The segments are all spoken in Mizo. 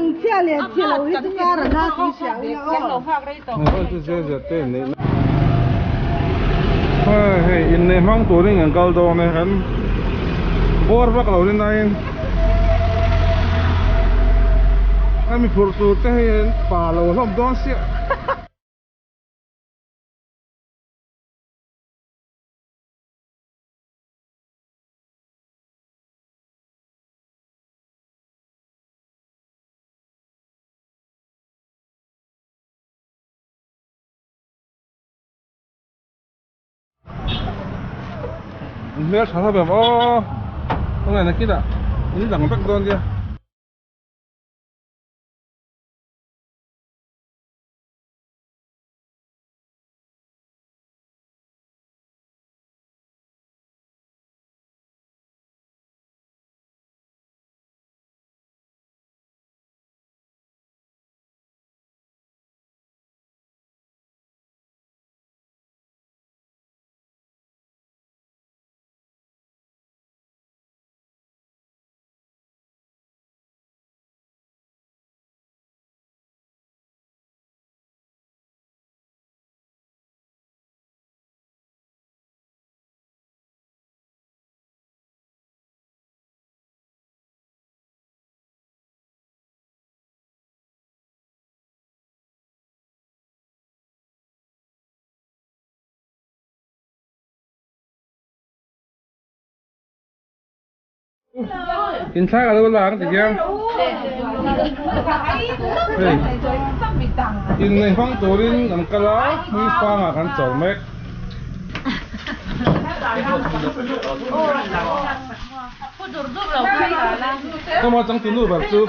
Lungchhia leh chhia lo hi chu kar a na tih hria ula aw. Hei hei inneih hmang turin kan kal dawn e kan bawr vak lo ni nain a mi phurh tur te hei an pa lo hlawm dawn siah. Hmel tha hlawm em aw tunge nakinah in dang vek dawn nia. Inthlak a lo lang ti hian hei inneih hmang turin an kal a hmui fangah kan chawlh mek. Khawmaw changtunu ber chu.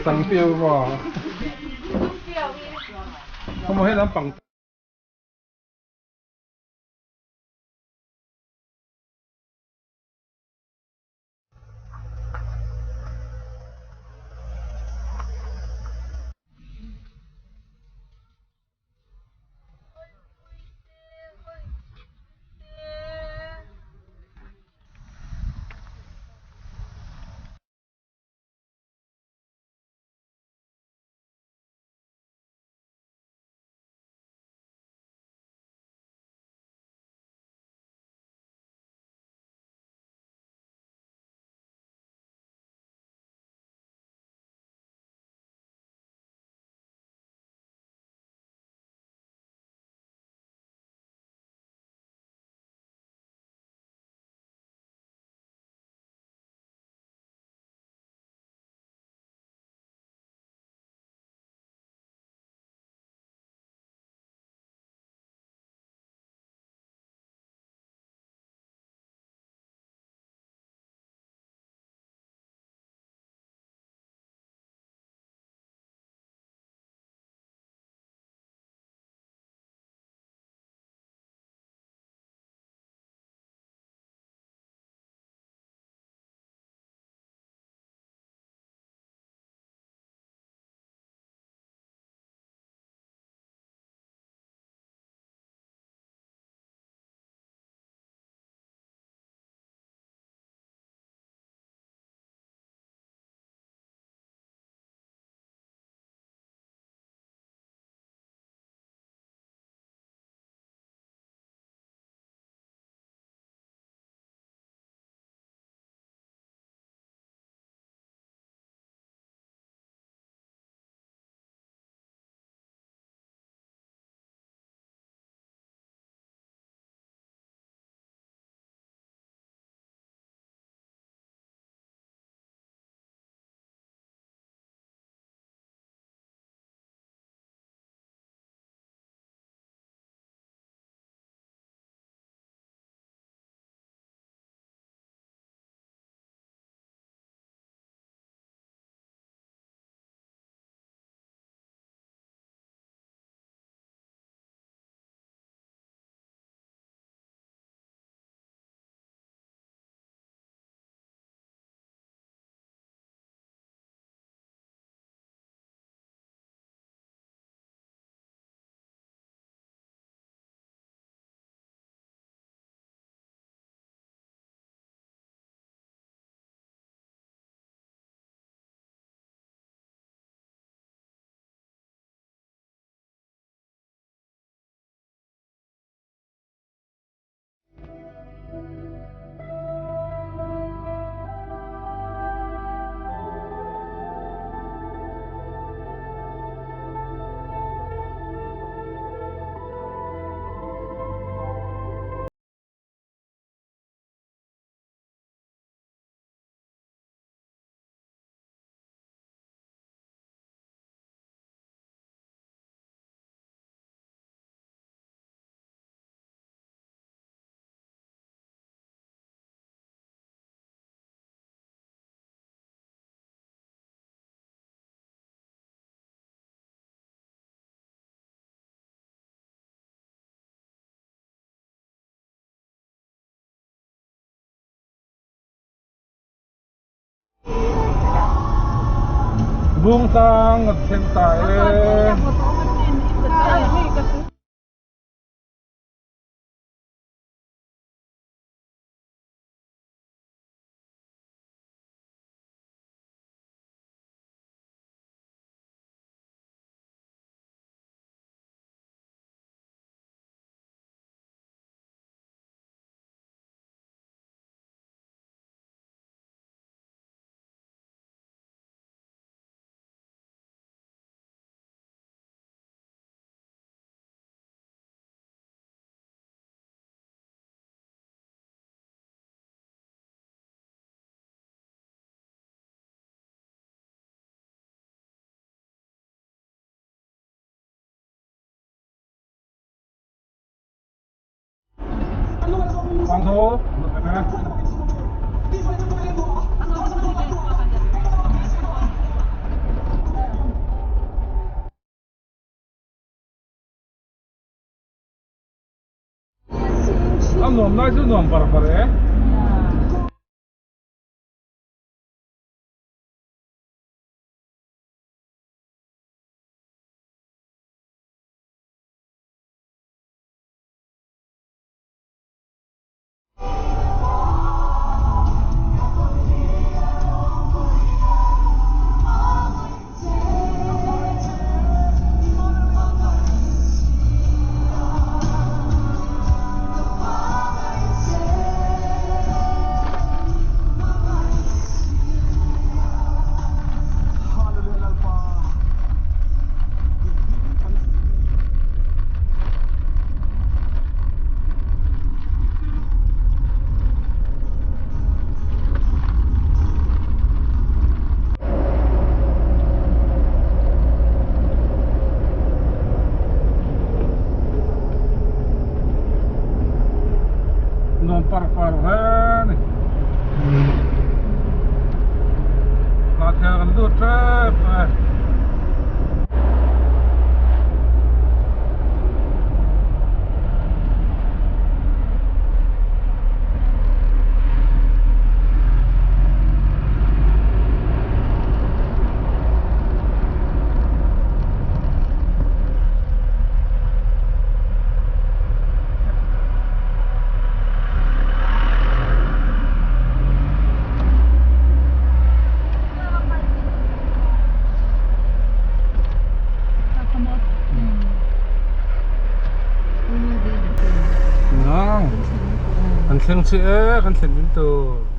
Changpiau maw? Khawmaw he lampang. Bungtlang kan thleng ta e. A nuam lai chu nuam par par e. Nuam par par hle a ni. Hnahthel kan lut tep tawh e. An thleng chiah e kan thlen ding tur.